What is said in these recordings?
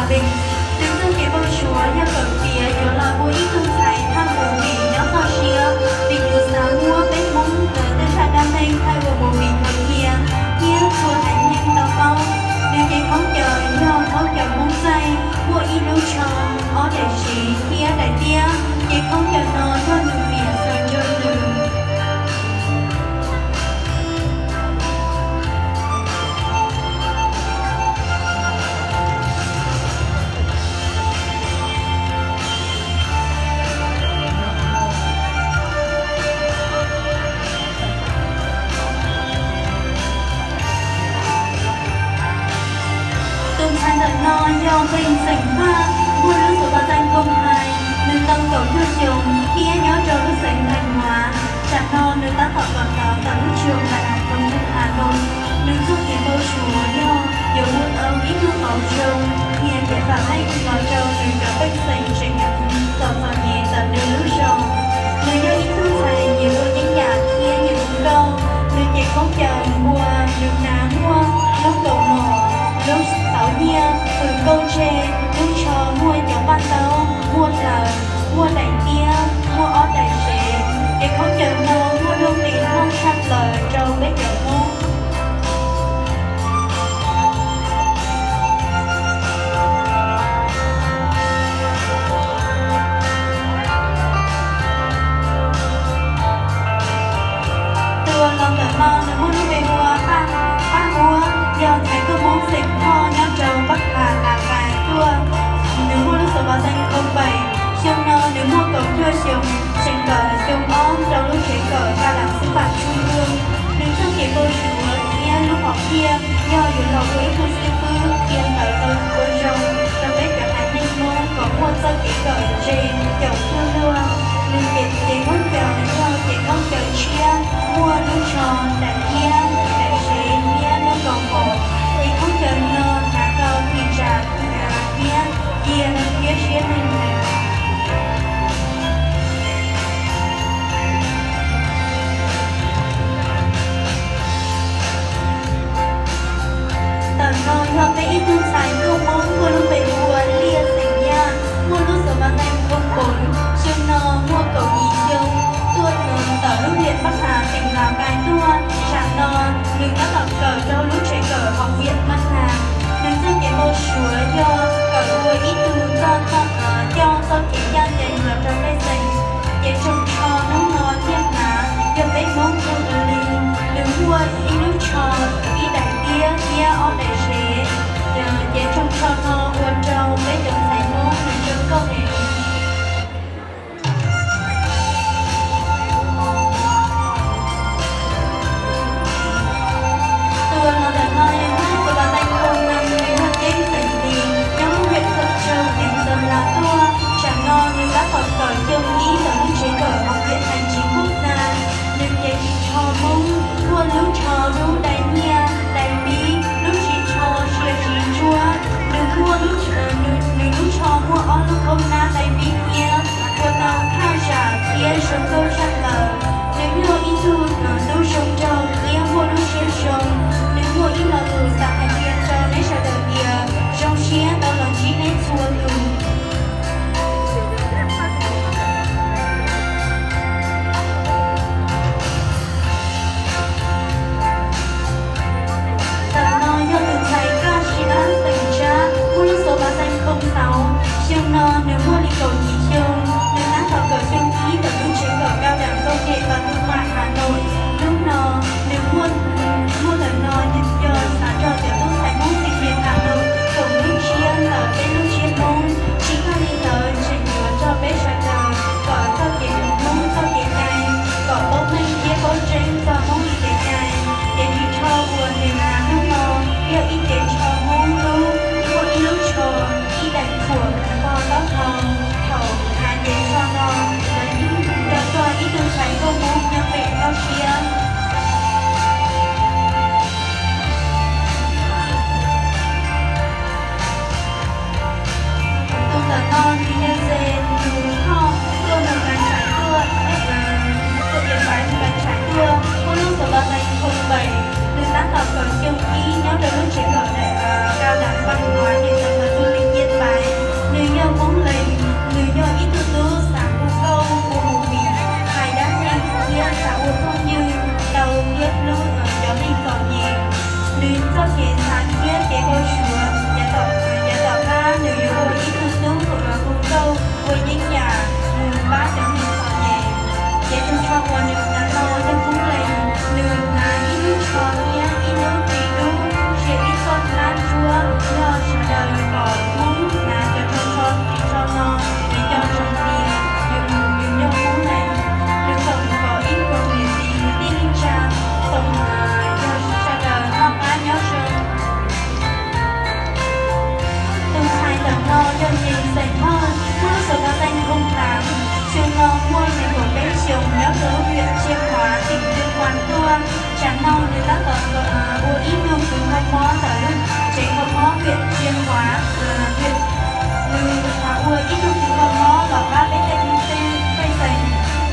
Nws txoj kev npau suav yog kawm tiav yuav los ua ib tug ntxhais thaij movie nyob toj siab, vim nws xav muab peb Hmoob tej zaj dab neeg thaij ua movie kom qhia thiab txhua haiv neeg tau paub. Nws cev khaub ncaws yog khaub ncaws Hmoob txaij, muaj ib lub tsho, ob daim sev thiab daim tiab. Cev khaub ncaws no yog nws niam xa rau nws. Tus ntxhais ntawm no yog Npeej xeem Vaj, muaj lub xov pas xaj Koom Hais. Nws tau kaum cuaj xyoos thiab nyob rau lub xeev Npheej Huav. Tsam no nws tab tom kawm ntawv ntawm lub tsev Đại học Công nghệ Hà Nội. Nws txoj kev npau suav yog yuav ua tau ib tug qauv zoo, qhia kev vam meej los rau nws cov pej xeem tseem txom txom nyem ntawm nws lub zos. Nws yog ib tug ntxhais nyiam ua yeeb yam thiab nyiam ua nkauj. Nws cev khaub ncaws uas nws hnav muaj lub kaus mom, lub tauv nyiaj, hws nkauj tseg, lub tsho muaj cov paj ntaub, muaj hlaws, muaj daim tiab, muaj ob daim sev. Cev khaub ncaws no muaj nuj nqis loj tshaj plaws rau peb cov Hmoob. Tus uas los ntawm no nws muaj lub npe hu ua Paj, Paj Huab, yog ntxhais tuaj Hmoob xeem Thoj nyob rau Bắc Hà, Lào Cai tuaj. Nws muaj lub xov pas xaj Koom Pem. Xyoo no nws muaj kaum cuaj xyoos, tseem kawm xyoo ob rau lub tsev kawm Cao đẳng Sư phạm Trung ương. Nws txoj kev npau suav thiab lub hom phiaj yog yuav los ua ib tug xib fwb qhia ntawv rau ua zoo rau peb cov haiv neeg Hmoob kom muaj txoj kev kawm ntse caum cuag luag. Nws cev khaub ncaws yog cev khaub ncaws tshiab, muaj lub tsho, daim tiab, daim sev thiab lub kaus mom. Cev khaub ncaws no hnav tau ris tsam thiab cia thiab siab neeg heev. Ntawm no yog peb ib tug ntxhais tuaj Hmoob muaj lub npe hu ua Liaj xeem Yaj, muaj lub xov pas xaj Koom Pem. Xyoo no muaj kaum yim xyoo, tuaj ntawm lub huyện Bắc Hà tỉnh Lào Cai tuaj. Tsam no nws tab tom kawm rau lub tsev kawm Học viện Ngân hàng. Nws txoj kev npau suav yog kawm ua ib tug txoj, coj txoj kev ncaj ncees los rau pej xeem. Cev tsoos tsho hnub no thiaj hnav yog peb Hmoob hu ua li. Nws muaj ib lub tsho, ib daim tiab thiab ob daim sev. Cev tsoos tsho no ua rau peb cov ntxhais Hmoob nws zoo nkauj heev. Tus uas los ntawm no yog Hmoob tus uas xov pas xaj Koom Nam, nws yog Ceeb xeem Lis, nyob lub huyện Thuận Châu tỉnh Sơn La tuaj. Tsam no nws tab tom kawm xyoo ib ntawm lub tsev kawm Học viện Hành chính quốc gia. Nws cev ris tsho Hmoob, muaj lub tsho dub dai nyiaj dai npib, lub ris tsho sia ris ntsuab. Nws muaj, nws lub tsho muaj ob lub khaub hnab dai npib thiab, ua tau thaj zam thiab zoo nkauj tshaj plaws. Nws yog ib tug tub zoo nraug thiab muaj lub siab zoo. Nws muaj ib lo lus xav hais qhia rau neb sawv daws tias zoo siab tau los ntsib neb txhua tus. Ntawm no yog tus ntxhais Kaj Siv Ab xeem Tsab, muaj lub xov pas xaj Koom Tau. Xyoo no nws muaj li kaum yim xyoo, nws tab tom kawm xyoo ib ntawm lub tsev kawm Cao đẳng Sư phạm Trung ương. Tam sim no nws tab tom ua ib tug kws kho mob ntawm lub tsev kho mob Viam Tsiaj Huav, nws ua ib tug kws kho mob los pab peb tej kwv tij pej xeem,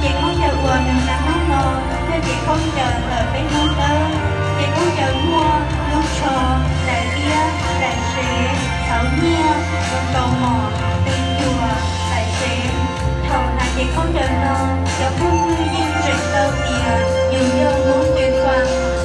ces khaub ncaws uas nws hnav hnub no yog cev khaub ncaws ntawm peb Hmoob Dawb.